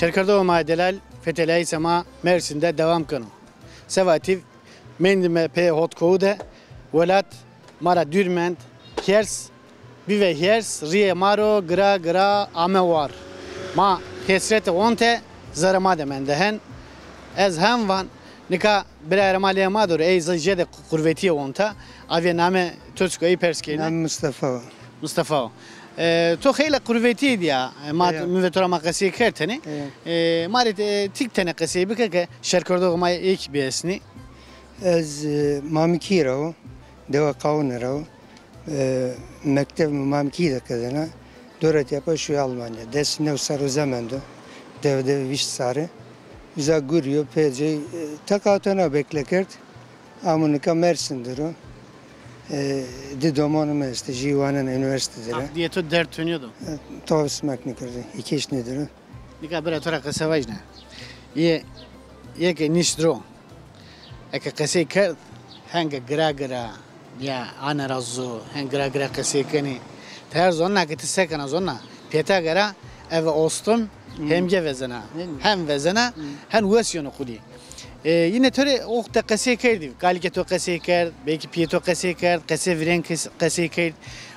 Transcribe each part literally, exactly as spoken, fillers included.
Şerkerdoxê ma delal, feteleyayîşê ma Mersin de dewam keno. Seba tîv mendîme pê hotkowu de, welat ma ra dûr mend, hîrs bî ve hîrs, rîyê ma ro gira gira ame war. Ma hesretê onte zerrê ma de mende hen. Ez hem van, nika birayê ma lê ma der o, ey zî jêde qurvetî yê onte, avê name to çik o, ey pers keyne. Name Mustafa o. Mustafa o. E, to xeyle qurvetî dîya. E, ma, mi ve to ra ma qesey kerd tenê. E, ma rê, e, tîk tenê qesey bike ke şerkerdoxê ma ê kî biesenê. Ez, e, Mamikî ra wo, dewa Qawune ra wo. E, mekteb mi Mamikî de qedena. Dora tîya pa şuyo Almanya. Des new serr uza mendo. Dew dew vîst serre. Uza gurîyo, pê cey, e, teqawute na bekle kerd. Amo nika Mersin der o. E, di domonê mi estê, jû wanena unîversîte der a. Aqlîyê to derd tunîyo do. E, to simek nêkerdo, îkêş nêder o. Nika bira to ra qese vajîne. Yê, yê ke nîşt ro. Eke qesey kerd, henge gira gira, ya ane ra zu, heng gira gira qesey kenê. Ti her zonna ke ti se kena zonna. Pêta gera, eve ostim, hemge vezena. Hem vezena, hen wes yeno xwu dî. E, yine to rê o wexte qesey kerdî. Kalikê to qesey kerd, belkî pîyê to qesey kerd, qesê virên kes-, qesey kerd.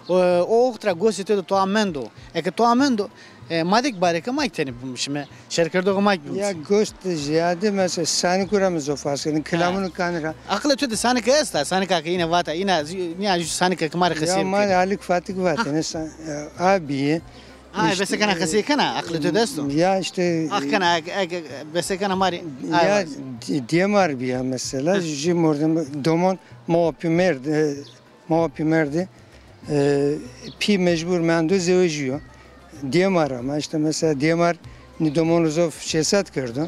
O, o wext ra gosê to de toa mendo. Eke toa mendo, e, ma de kî barê ke ma kî tenê bimişîme. Şerkerdoxê ma kî bimişîme. Ya gost zîyade mesela saniku ra mi zof has kena. Kilamûnê kanî ra. Aqilê to de sanik esta, sanika ke yine vata, yine zî-, nîya jû sanike ke ma rê qesey bikerdê. Ya ma alik fatik vatêne, sa-, e, a bîye. Ha, îşte, bese kena, e, qesey kena, aqilê to de esto? Ya îşte, ax kena, eg, eg, bese kena ma rê, ya, ay vaz. Dê-, dêmar bîya mesela, jû mordem, domon, ma pî merd, e, ma pî merdî, e, pî mecbur mendo zewejîyo. Dêmar ama îşte mesela dêmar nî domonû zof şêsat kerdo.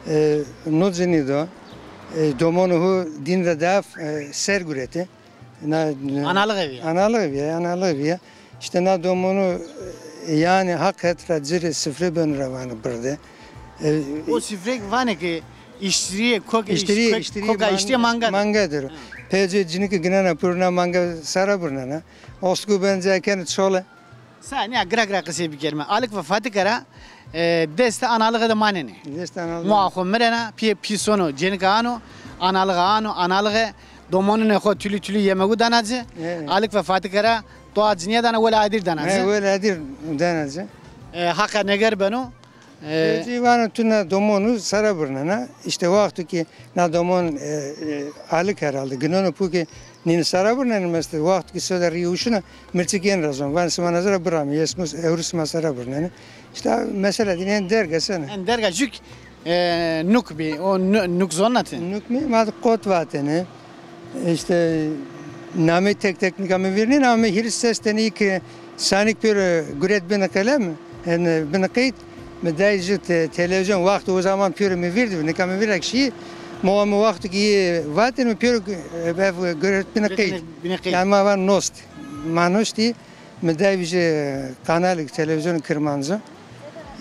E, no cinî do, e, domonû hu dîn ra daf, e, ser guretê. Na, analığı viya. Analığı viya, analığı viya. İşte na domonu, e, yani hak het ra cirê sifre ben ra vanê birde. E, o sifre vanê ki iştirîye, kok, iştirîye, koka iştirîye manga der o. Peycê cinîke ginena piro na manga sara birnena. Osku ben ca kenê çole. Sa nîya gira gira qisey bikerime. Alik ve Fatike ra, e, destê analığı de manenê. Destê analığı. Moa xo mirena, pî, pî sono, cênike ano, analığı ano, analığı domonunê xo tulî tulî yemegu dana ci. Evet. Alik ve Fatike ra doa cinîye dana, wele adir dana ci. He, wele adir dana ci. E, haqa neger beno. E, peycî vano tu na domonu sara birnena. İşte wexto ki na domon, e, e, alik herhalde ginono pu ki nînî sara birnenê, mesela wexto ki soda rî uşina, mirçik ên ra zon. Vanê sima na sara biramê, yê sima, ewro sima sara birnenê. İşte mesela dîne en derga sene. En derga jûk, e, nuk bî, o nu-, nuk zonna ti? Nuk mi, ma de qot vatêne. İşte namey tek tek nika mi vîr nîn ama mi hîris ses tenî ki sanik pêro guret binê qelem, yani binê qeyd, mi day ci te-, televîzyon wexto o zaman pêro mi vîr di, nika mi vîr ra kişî, ma, ma wexto ki vatêne mi pêro gu-, ev guret binê qeyd. Binê qeyd. Yani ma van nost. Ma nostî, mi day ci kanalê televîzyon Kirmanci.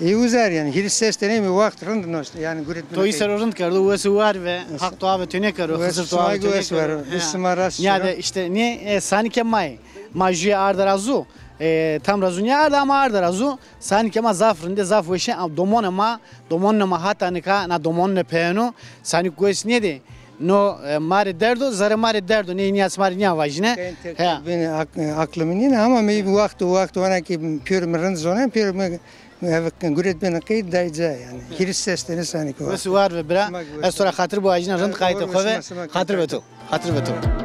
Ê uzar yani, hîris ses tenî mi wext rind nost, yani guret binê qeyd. To îsero rind kerdo, wes û war ve, Haq to ave tenê kero, Xizir to ave tenê kero. Wes û war, sima rast. Ya de işte, nê, e, sanikê ma yê. Ma jûye arde ra zu, e, tam ra zu nêarde ama arde ra zu. Sanikê ma zaf rindê, zaf weşê, ama domonê ma, domonunê ma hata nika, na domonunê peyêno, sanik wes nêdê. No, e, ma rê derd o, zerrê ma rê derd o. Nê nîya sima rê nîya vajîne. Tek tek binê ak-, aklê mi nîne ama mi wext û wext vana ki pêro mi rind zonê, pêro mi, mi ev guret binê qeyd day ca yani. Hîris ses tenî sanik o. Wes û war ve bira. Ez to ra xatir biwajîne, rind qayîtê xo ve. Xatir ve to. Xatir ve to.